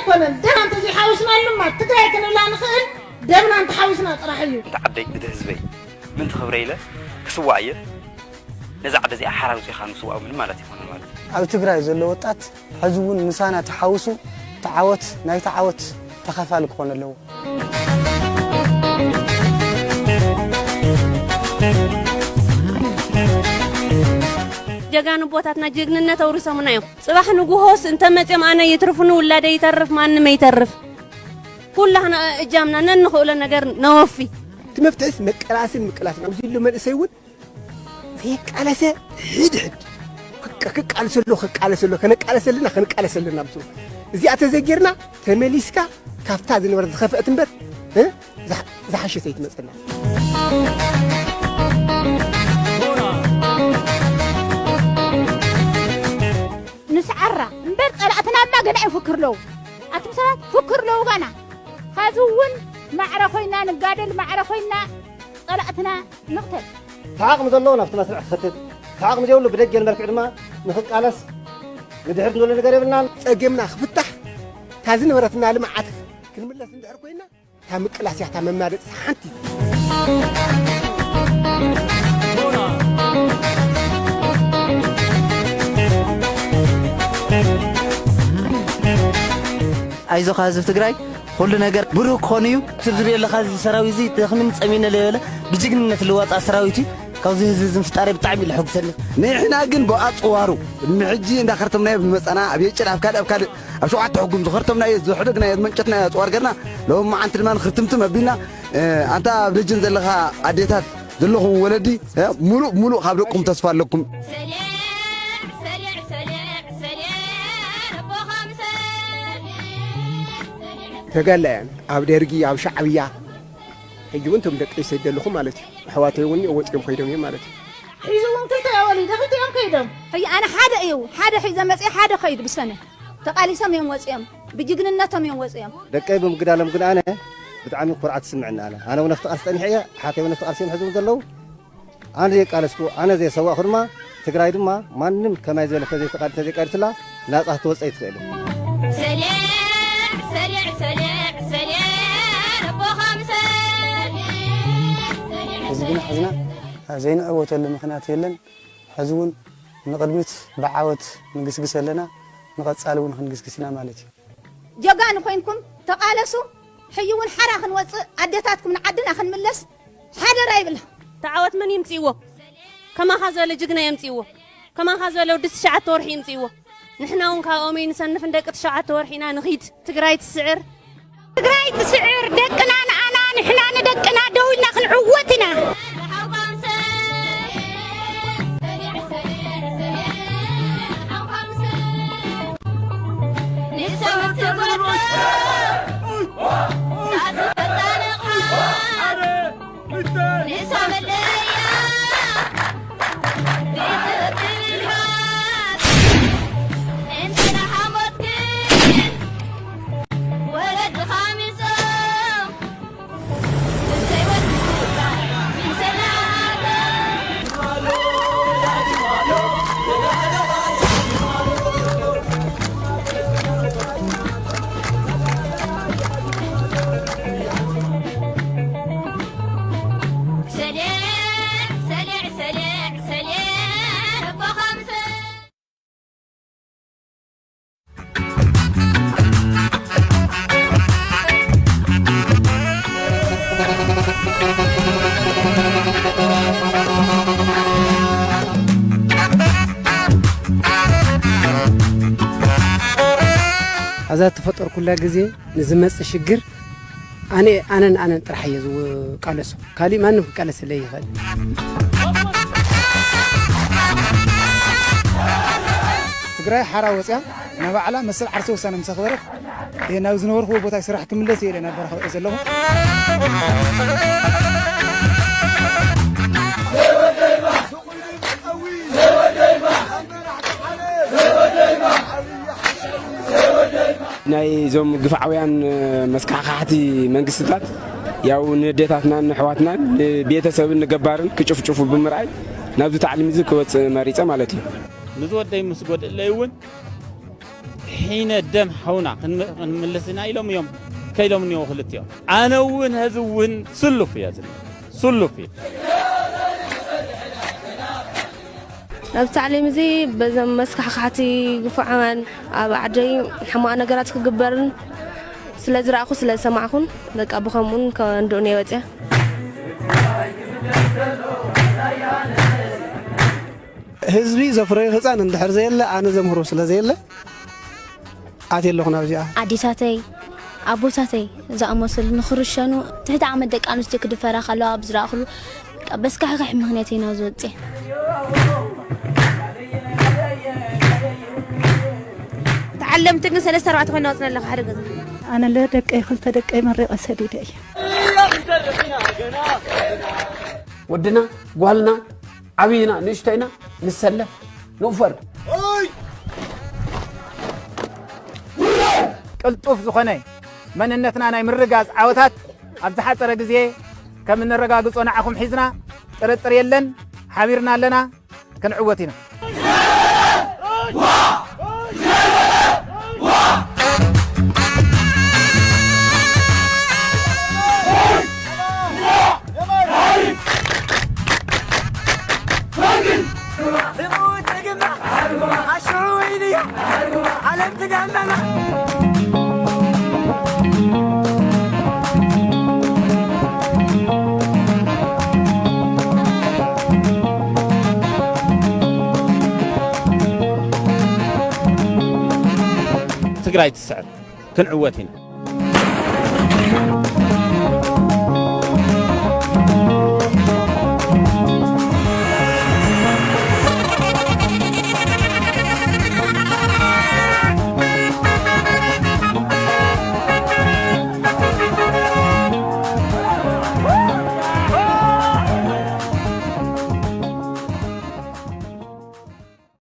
ኣይኮነን። ደምና እንተዘይሓዊስናሉማ ትግራይ ክንብላ ንኽእል፣ ደምና እንተሓዊስና ጥራሕ እዩ። እንተ ዓደይ፣ እንተ ህዝበይ፣ ምእንቲ ክብረይ ኢለ ክስዋእ እየ። ነዛ ዓዲ እዚኣ ሓራ ኣውጺእኻ ምስዋእ ምንም ማለት ኣይኮነን ማለት እዩ። ኣብ ትግራይ ዘሎ ወጣት ሕዚ እውን ምሳና ተሓዊሱ እቲ ዓወት፣ ናይቲ ዓወት ተኻፋሊ ክኾን ኣለዎ። ጀጋኑ ኣቦታትና ጅግንነት ኣውሪሶምና እዮም። ጽባሕ ንጉሆስ እንተ መጺኦም ኣነ ይትርፉኒ ውላደይ ይተርፍ ማንም ኣይተርፍ። ኩላህና እጃምና ነንኽእሎ ነገር ነወፊ። እቲ መፍትሒስ መቀላስን ምቅላስን ኣብዚ ዘሎ መንእሰይ እውን ዘይቃለሰ ሕድሕድ ክቃለሰ ኣሎ፣ ክቃለሰ ኣሎ፣ ከነቃለሰ ኣለና፣ ከነቃለሰ ኣለና። ብስሩ እዚኣ ተዘይጌርና ተመሊስካ ካብታ ዝነበረት ዝኸፍአት እምበር፣ እ? ዝሓ-፣ ዝሓሸት ኣይትመጸና። ንስዓራ እምበር ጸላእትና እማ ገና ይፍክር ኣለዉ። ኣቱም ሰባት ፍክር ኣለዉ ገና። ኸዚ እውን ማዕረ ኮይና ንጋደል፣ ማዕረ ኮይና ጸላእትና ንቕተል። እቲ ዓቕሚ ዘለዎ ናብቲ መስርዕ ክኸትት፣ እቲ ዓቕሚ ዘይብሉ ብደጀን መልክዕ ድማ ንኽቃለስ ንድሕር ንብሎ ነገር የብልናን። ጸገምና ክፍታሕ፣ እታ ዝነበረትና ልምዓት ክንምለስ እንድሕር ኮይና፣ እታ ምቅላስ እያ እታ መማረፂት ሓንቲ። ኣይዞኻ ህዝቢ ትግራይ፣ ኩሉ ነገር ብሩህ ክኾን እዩ። ትርድር የለኻ፣ እዚ ሰራዊት እዚ ደኽምን ጸሚነ ለይበለ ብጅግንነት ልዋጻእ ሰራዊት እዩ። ካብዚ ህዝቢ እዚ ምፍጣረይ ብጣዕሚ እዩ ለሐጉሰኒ። ንሕና ግን ብኣጽዋሩ፣ ቅድሚ ሕጂ እንዳኸርተምናዮ ብመጻና፣ ኣብ የጭድ፣ ኣብ ካልእ፣ ኣብ ካልእ፣ ኣብ ሸውዓተ ሕጉም ዝኸርተምናዮ፣ ዝሕደግናዮ፣ ዝመንጨትናዮ ኣጽዋር ገርና፣ ሎም መዓንቲ ድማ ንኽርትምትም ኣቢልና፣ እ፣ ኣንታ ኣብ ደጀን ዘለኻ ኣዴታት ዘለኹም ወለዲ፣ እ፣ ሙሉእ፣ ሙሉእ ካብ ደቅኹም ተስፋ ኣለኩም። ሰሊዕ፣ ሰሊዕ፣ ሰሊዕ፣ ሰሊዕ፣ ኣቦኻ ምሰል። ተጋላያን ኣብ ደርጊ፣ ኣብ ሻዕብያ፣ ሕጂ እውን እቶም ደቂ ሰይድ ዘለኹም ማለት እዩ። ኣሕዋተይ እውን ወፂኦም ከይዶም እዮም ማለት እዩ። ሒዙ እውን ክልተ ወሊደ ክልቲኦም ከይዶም። ሕጂ ኣነ ሓደ እዩ፣ ሓደ ሒዘ መፅየ፣ ሓደ ከይዱ ብሰነ። ተቓሊሶም እዮም ወፂኦም፣ ብጅግንነቶም እዮም ወፂኦም። ደቀይ ብምግዳሎም ግን ኣነ ብጣዕሚ ኩርዓት ትስምዕኒ ኣነ። ኣነ እውን ኣብቲ ቃልሲ ጸኒሐ እየ፣ ኣሓተይ እውን ኣብቲ ቃልሲ እዮም ሕዚ እውን ዘለዉ። ኣነ ዘይቃለስኩ፣ ኣነ ዘይሰዋእኩ ድማ ትግራይ ድማ ማንም ከማይ ዝበለ ተዘይተቃል-፣ ተዘይቃልስላ ናጻ ክትወጽእ ኣይትኽእልን። ሰሊዕ፣ ሰሊዕ፣ ሰሊዕ፣ ሰሊዕ፣ ኣቦኻ ምሰል። ሕዚ ግና ሕዝና ዘይንዕወተሉ ምኽንያት የለን። ሕዚ እውን ንቕድሚት ብዓወት ንግስግስ ኣለና፣ ንቐጻሊ እውን ክንግስግስ ኢና ማለት እዩ። ጀጋኑ ኮይንኩም ተቓለሱ። ሕጂ እውን ሓራ ክንወጽእ፣ ኣዴታትኩም ንዓድና ክንምለስ ሓደራ ይብላ። ተዓወት መን ይምጽእዎ? ከማኻ ዝበለ ጅግና የምጽእዎ። ከማኻ ዝበለ ወዲ ትሽዓተ ወርሒ ይምጽእዎ። ንሕና እውን ካብኦም ኣይንሰንፍን፣ ደቂ ትሽዓተ ወርሒ ኢና፣ ንኺድ። ትግራይ ትስዕር። ትግራይ ትስዕር። ደቅና ንኣና፣ ንሕና ንደቅና ደው ኢልና ክንዕወት ኢና። እዛ እተፈጠርኩላ ግዜ ንዝመጽእ ሽግር ኣነ፣ ኣነን ኣነን ጥራሕ እየ ዝቃለሶ። ካሊእ ማንም ክቃለሰለይ ይኽእል። ትግራይ ሓራ ወፅያ ንባዕላ መሰል ዓርሰ ውሳነ ምስ ኣኽበረት፣ እየ ናብ ዝነበርኩዎ ቦታ ስራሕ ክምለስ እየ ኢለ ናብ በረኻ ውዒ ዘለኹ። ናይ እዞም ግፍዓውያን መስካሕካሕቲ መንግስትታት ያው ንደታትናን ንኣሕዋትናን ንቤተሰብን ንገባርን ክጭፍጭፉ ብምርኣይ ናብዚ ታዕሊም እዚ ክወፅእ መሪፀ ማለት እዩ። ንዝወደይ ምስ ጎደለይ እውን ሒነ ደም ሓውና ክንምልስ ኢና ኢሎም እዮም ከይዶም እኒኦ ክልቲኦም። ኣነ እውን ሕዚ እውን ስሉፍ እየ ዝብል፣ ስሉፍ እየ። ኣብዚ ታዕሊም እዚ በዞም መስካሕካሕቲ ግፉዓን ኣብ ዓደይ ሕማቕ ነገራት ክግበርን ስለ ዝረኣኹ ስለ ዝሰማዕኩን በቃ ብኸምኡን ከንድኡን እየ ወፅያ። ህዝቢ ዘፍረዩ ህፃን እንድሕር ዘየለ ኣነ ዘምህሮ ስለ ዘየለ ኣትየ ኣለኹ ናብዚኣ። ኣዴታተይ ኣቦታተይ ዝኣመሰሉ ንኽርሸኑ ትሕቲ ዓመት ደቂ ኣንስትዮ ክድፈራ ከለዋ ኣብ ዝረኣኽሉ በስካሕካሒ ምኽንያት ኢና ዝወፅእ። ተዓለምቲ ግን ሰለስተ ኣርባዕተ ኮይና ወፅና ኣለካ ሓደ ገዛ። ኣነ ለደቀይ ክልተ ደቀይ መሪቐ ሰዲደ እየ። ወድና ጓልና ዓብይና ንእሽተይና ንሰለፍ ንውፈር። ቅልጡፍ ዝኾነ መንነትና ናይ ምርጋፅ ዓወታት ኣብ ዝሓፀረ ግዜ ከም እነረጋግፆ ንዓኹም ሒዝና ጥርጥር የለን፣ ሓቢርና ኣለና፣ ክንዕወት ኢና። ትግራይ ትስዕር፣ ክንዕወት ኢና።